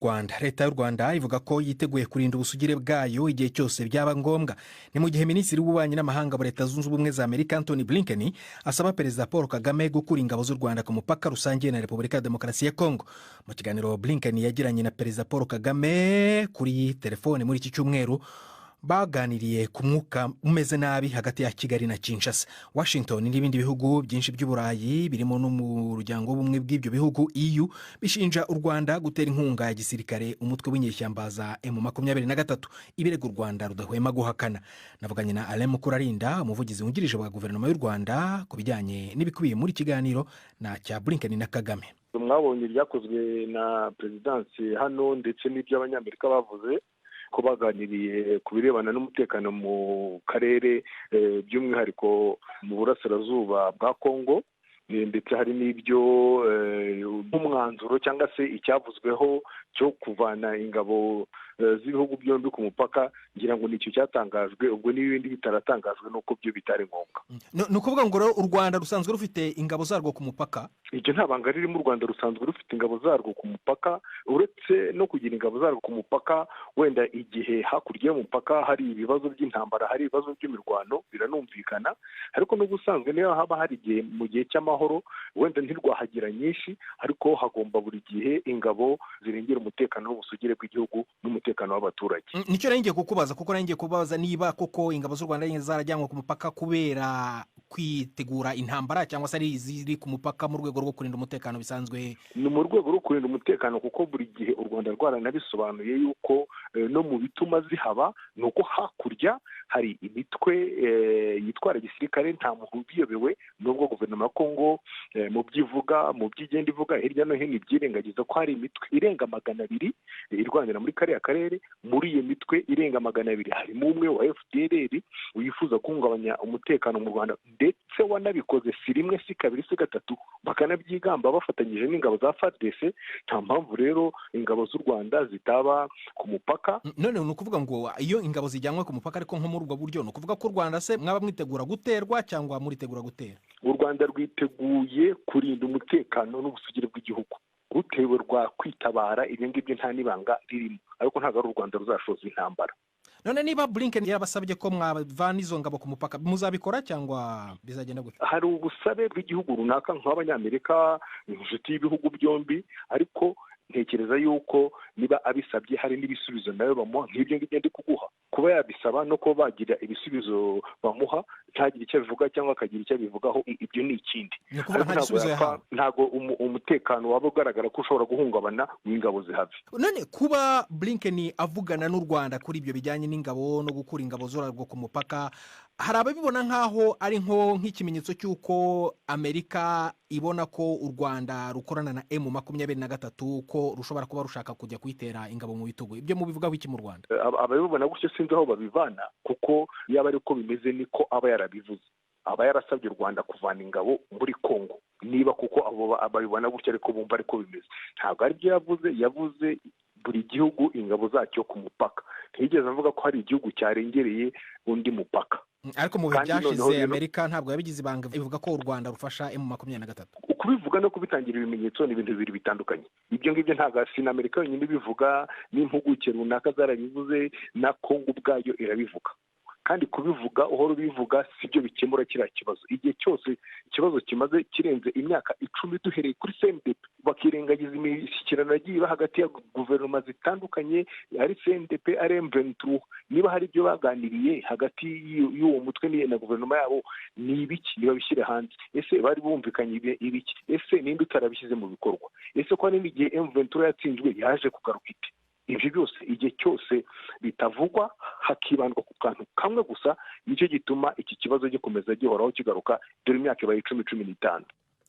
Rwanda. Leta y'u Rwanda ivuga ko yiteguye kurinda ubusugire bwayo igihe cyose byaba ngombwa. Ni mu gihe Minisitiri w'Ububanyi n'Amahanga wa Leta Zunze Ubumwe za Amerika, Antony Blinken, asaba Perezida Paul Kagame gukura ingabo z'u Rwanda ku mupaka rusange na Repubulika ya Demokarasi ya Kongo. Mu kiganiro Blinken yagiranye na Perezida Paul Kagame kuri telefone muri iki cyumweru, baganiriye ku mwuka umeze nabi hagati ya Kigali na Kinshasa. Washington n'ibindi bihugu byinshi by'Uburayi, birimo n'Umuryango w'Ubumwe bw'ibyo bihugu, EU, bishinja u Rwanda gutera inkunga ya gisirikare umutwe w'inyeshyamba za M23, ibirego u Rwanda rudahwema guhakana. Navuganye na Alain Mukurarinda, umuvugizi wungirije wa Guverinoma y'u Rwanda, ku bijyanye n'ibikubiye muri kiganiro na cya Blinken na Kagame. Mwabonye ibyakozwe na perezidansi hano, ndetse n'ibyo Abanyamerika bavuze, ko baganiriye ku birebana n'umutekano mu karere, by'umwihariko mu burasirazuba bwa Kongo, ndetse hari n'ibyo nk'umwanzuro cyangwa se icyavuzweho cyo kuvana ingabo z'ibihugu byombi ku mupaka. Ngira ngo nicyo cyatangajwe ubwo, n'ibindi bitaratangajwe nuko byo bitari ngombwa. Ni ukuvuga ngo u Rwanda rusanzwe rufite ingabo zarwo ku mupaka? Ibyo nta banga ririmo. U Rwanda rusanzwe rufite ingabo zarwo ku mupaka. Uretse no kugira ingabo zarwo ku mupaka, wenda igihe hakurya y'umupaka hari ibibazo by'intambara, hari ibibazo by'imirwano, biranumvikana. Ariko n'ubusanzwe niyo haba hari igihe mu gihe cy'amahoro, wenda ntirwahagira nyinshi, ariko hagomba buri gihe ingabo zirengera umutekano n'ubusugire bw'igihugu n'umutekano w'abaturage. Nicyo nari ngiye kukubaza, kuko nari ngiye kubaza niba koko ingabo z'u Rwanda zarajyanwe ku mupaka kubera kwitegura intambara, cyangwa se ari iziri ku mupaka mu rwego rwo kurinda umutekano bisanzwe. Ni mu rwego rwo kurinda umutekano, kuko buri gihe u Rwanda rwaranabisobanuye yuko no mu bituma zihaba ni uko hakurya hari imitwe yitwara gisirikare. Nta muntu ubiyobewe, nubwo guverinoma ya Kongo mu byo ivuga, mu byo igenda ivuga hirya no hino, ibyirengagiza ko hari imitwe irenga 200 irwanira muri kariya karere. Muri iyo mitwe irenga 200 harimo umwe wa FDLR wifuza guhungabanya umutekano mu Rwanda, ndetse wanabikoze si rimwe, si kabiri, si gatatu, bakanabyigamba bafatanyije n'ingabo za FARDC. Nta mpamvu rero ingabo z'u Rwanda zitaba ku mupaka. None ni ukuvuga ngo iyo ingabo zijyanwe ku mupaka, ariko nko muri ubwo buryo, ni ukuvuga ko u Rwanda se mwaba mwitegura guterwa cyangwa muritegura gutera? U Rwanda rwiteguye kurinda umutekano n'ubusugire bw'igihugu. Rutewe rwa kwitabara, ibyo ngibyo nta n'ibanga ririmo, ariko ntabwo ari u Rwanda ruzashoza intambara. None niba Blinken yarabasabye ko mwavana izo ngabo ku mupaka, muzabikora cyangwa bizagenda gute? Hari ubusabe bw'igihugu runaka nk'Abanyamerika, inshuti y'ibihugu byombi, ariko ntekereza yuko niba abisabye hari n'ibisubizo nawe bamuha nk'ibyo ngibyo ndi kuguha. Kuba yabisaba no kuba bagira ibisubizo bamuha, ntagire icyo abivuga cyangwa akagira icyo abivugaho, ibyo ni ikindi. Ni ukuvuga nta gisubizo yahawe? Ntabwo umutekano waba ugaragara ko ushobora guhungabana w'ingabo zihave. None kuba Blinken avugana n'u Rwanda kuri ibyo bijyanye n'ingabo no gukura ingabo zarwo ku mupaka, hari ababibona nk'aho ari nko nk'ikimenyetso cy'uko Amerika ibona ko u Rwanda rukorana na M23, ko rushobora kuba rushaka kujya kuyitera ingabo mu bitugu. Ibyo mubivugaho iki mu Rwanda? Ababibona gutyo sinzi aho babivana, kuko yaba ari uko bimeze niko aba yarabivuze, aba yarasabye u Rwanda kuvana ingabo muri Kongo. Niba kuko abo babibona gutyo ariko bumva ariko bimeze, ntabwo aribyo yavuze. Yavuze buri gihugu ingabo zacyo ku mupaka, ntiyigeze avuga ko hari igihugu cyarengereye undi mupaka. Ariko mu bihe byashize Amerika ntabwo yabigize ibanga, ivuga ko u Rwanda rufasha M23. Kubivuga no kubitangira ibimenyetso ni ibintu bibiri bitandukanye. Ibyo ngibyo ntabwo si na Amerika yonyine ibivuga, n'impuguke runaka zarabivuze, na Kongo ubwayo irabivuga. Kandi kubivuga, uhora ubivuga, si byo bikemura kiriya kibazo. Igihe cyose ikibazo kimaze kirenze imyaka 10, duhereye kuri CNDP, bakirengagiza imishyikirano yagiye iba hagati ya guverinoma zitandukanye, ari CNDP, ari M23, niba hari ibyo baganiriye hagati y'uwo mutwe na guverinoma yabo, ni ibiki? Ntibabishyire hanze. Ese bari bumvikanye ibiki? Ese ninde utarabishyize mu bikorwa? Ese ko hari n'igihe M23 yatsinzwe, yaje kugaruka ite? Ibyo byose igihe cyose bitavugwa, hakibandwa ku kantu kamwe gusa, nicyo gituma iki kibazo gikomeza gihoraho kigaruka. Dore imyaka ibaye 10, 15.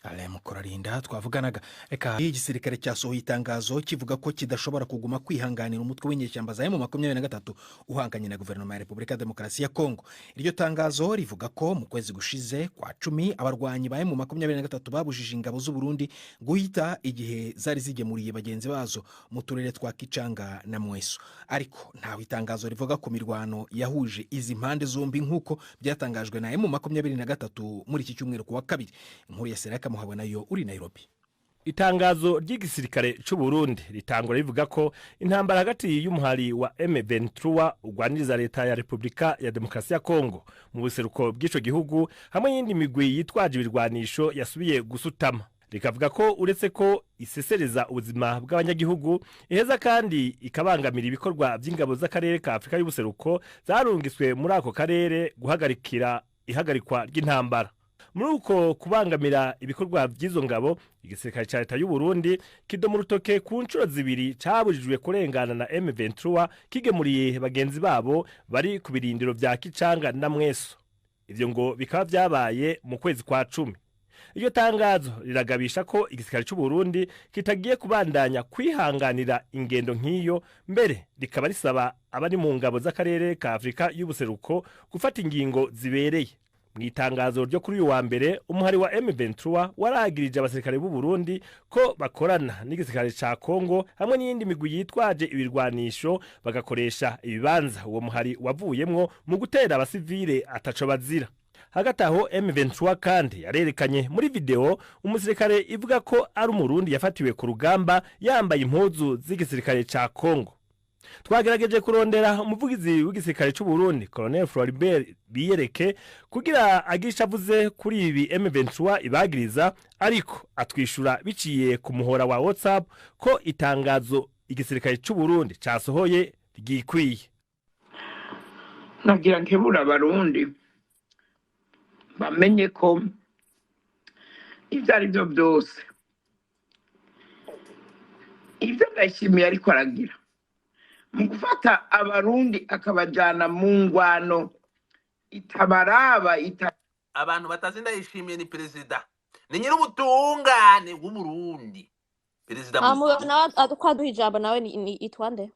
Alain Mukurarinda twavuganaga. Reka, igisirikare cyasohoye itangazo kivuga ko kidashobora kuguma kwihanganira umutwe w'inyeshyamba za M23 uhanganye na guverinoma ya Repubulika ya Demokarasi ya Kongo. Iryo tangazo rivuga ko mu kwezi gushize kwa 10 abarwanyi ba M23 babujije ingabo z'u Burundi guhita igihe zari zigemuriye bagenzi bazo mu turere twa Kicanga na Mweso. Ariko ntawe itangazo rivuga ku mirwano yahuje izi mpande zombi, nk'uko byatangajwe na M23 muri iki cyumweru kuwa kabiri. Inkuru ya Seraka Muhawe nayo uri Nairobi. Itangazo ry'igisirikare c'u Burundi ritangura rivuga ko intambara hagati y'umuhari wa M23 urwaniriza leta ya Republika ya Demokarasi ya Kongo mu buseruko bw'ico gihugu hamwe n'iyindi migwi yitwaje ibirwanisho yasubiye gusutama. Rikavuga ko uretse ko isesereza ubuzima bw'abanyagihugu, iheza kandi ikabangamira ibikorwa by'ingabo z'akarere ka Afurika y'ubuseruko zarungiswe muri ako karere guhagarikira ihagarikwa ry'intambara. Muri uko kubangamira ibikorwa by'izo ngabo, igisirikare cya leta y'u Burundi kidoma urutoke ku nshuro zibiri cabujijwe kurengana na M23 kigemuriye bagenzi babo bari ku birindiro vya Kicanga na Mweso. Ivyo ngo bikaba vyabaye mu kwezi kwa 10. Iryo tangazo riragabisha ko igisirikare cy'u Burundi kitagiye kubandanya kwihanganira ingendo nk'iyo, mbere rikaba risaba abari mu ngabo z'akarere ka Afurika y'ubuseruko gufata ingingo zibereye. Mu itangazo ryo kuri uyu wa mbere, umuhari wa M23 waragirije abasirikare b'u Burundi ko bakorana n'igisirikare ca Kongo hamwe n'iyindi migwi yitwaje ibirwanisho, bagakoresha ibibanza uwo muhari wavuyemwo mu gutera abasivile ataco bazira. Hagati aho, M23 kandi yarerekanye muri video umusirikare ivuga ko ari umurundi yafatiwe ku rugamba yambaye impuzu z'igisirikare ca Kongo. Twagerageje kurondera umuvugizi w'igisirikare c'u Burundi, Colonel Floribert Biyereke, kugira agisha avuze kuri ibi M23 ibagiriza, ariko atwishura biciye ku muhora wa WhatsApp ko itangazo igisirikare c'u Burundi casohoye ryikwiye. Nagira nkebura abarundi bamenye ko ibyo ari byo byose, ibyo Ndayishimiye ariko aragira mu gufata abarundi akabajyana mu ngwano itabaraba ita. Abantu batazi Ndayishimiye, ni perezida, ni nyir'ubutungane bw'Uburundi, perezida Hama muzima. Nawe ko aduha ijambo nawe ni itwande.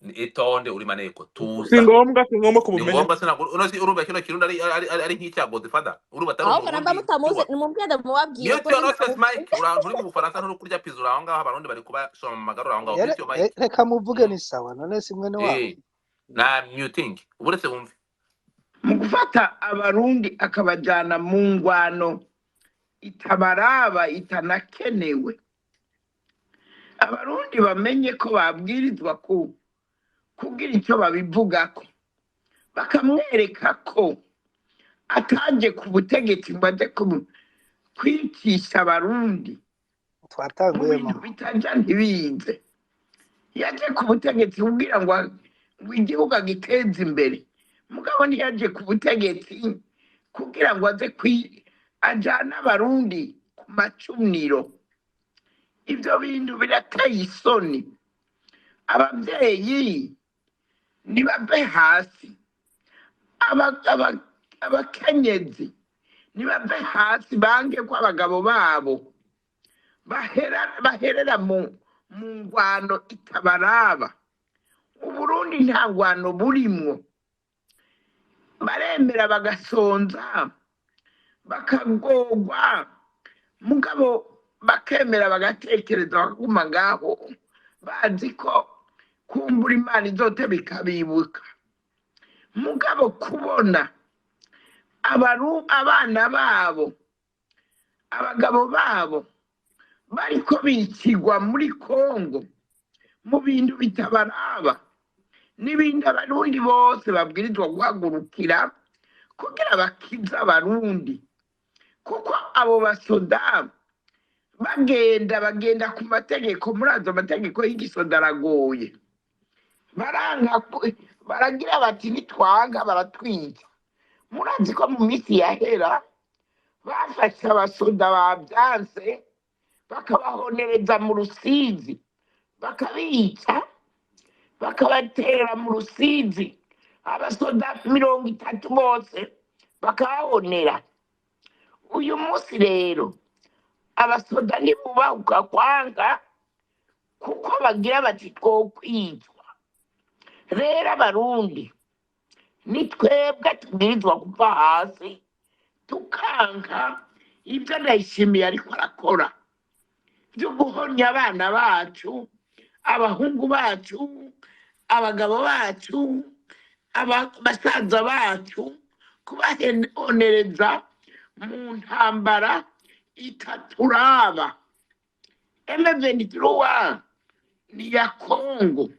Itonde, uri maneko. Si tuza. Ngombwa, si ngombwa Ni kubumenya. Ngombwa sinago uno si urumva kino kirundi ari nk'icya Godfather, urumva atari Ahubwo namba umurundi mutamuzi tuwa nimubwire, mubabwire Mute ko your nimba nonsense mic. Uri mu Bufaransa, nturi kurya pizza uri aho ngaho, abarundi bari kubashoma mu magara uri aho ngaho. Mute your mic. Reka muvuge. Ni sawa, none si mwene wabo? Na muting uretse wumve. Mu gufata abarundi akabajyana mu ngwano itabaraba itanakenewe, abarundi bamenye ko babwirizwa ku kugira icyo babivugako, bakamwereka ko ataje ku butegetsi ngo aje kwicisha abarundi mu Twatanguye bintu mama. bitaja ntibize. Yaje ku butegetsi kugira ngo igihugu agiteze imbere, mugabo ntiyaje ku butegetsi kugira ngo aze ajane abarundi ku macuniro. Ibyo bintu birateye isoni. Ababyeyi nibave hasi, abakenyezi nibave hasi, bange ko abagabo babo baherera mu ngwano itabaraba. Uburundi nta ngwano burimwo. Baremera bagasonza, bakagogwa, mugabo bakemera, bagatekereza, bakaguma ngaho bazi ko kumbura Imana izoteba ikabibuka. Mugabo kubona abana babo, abagabo babo bariko bikigwa muri Kongo mu bintu bitabaraba n'ibindi, abarundi bose babwirizwa guhagurukira kugira bakize abarundi, kuko abo basoda bagenda ku mategeko. Muri azo mategeko y'igisoda aragoye. Baranka baragira bati nitwanga baratwica. Murazi ko mu minsi yahera bafashe abasoda babyanse, bakabahonereza mu Rusizi, bakabica, bakabatera mu Rusizi, abasoda 30 bose bakabahonera. Uyu munsi rero abasoda ntibubahuka kwanga, kuko bagira bati twokwicwa. Rero abarundi ni twebwe tubwirizwa kuva hasi tukanka ibyo Ndayishimiye ariko arakora byo guhonya abana bacu, abahungu bacu, abagabo bacu, basaza bacu, kubahonereza mu ntambara itaturaba. M23 ni ya Kongo.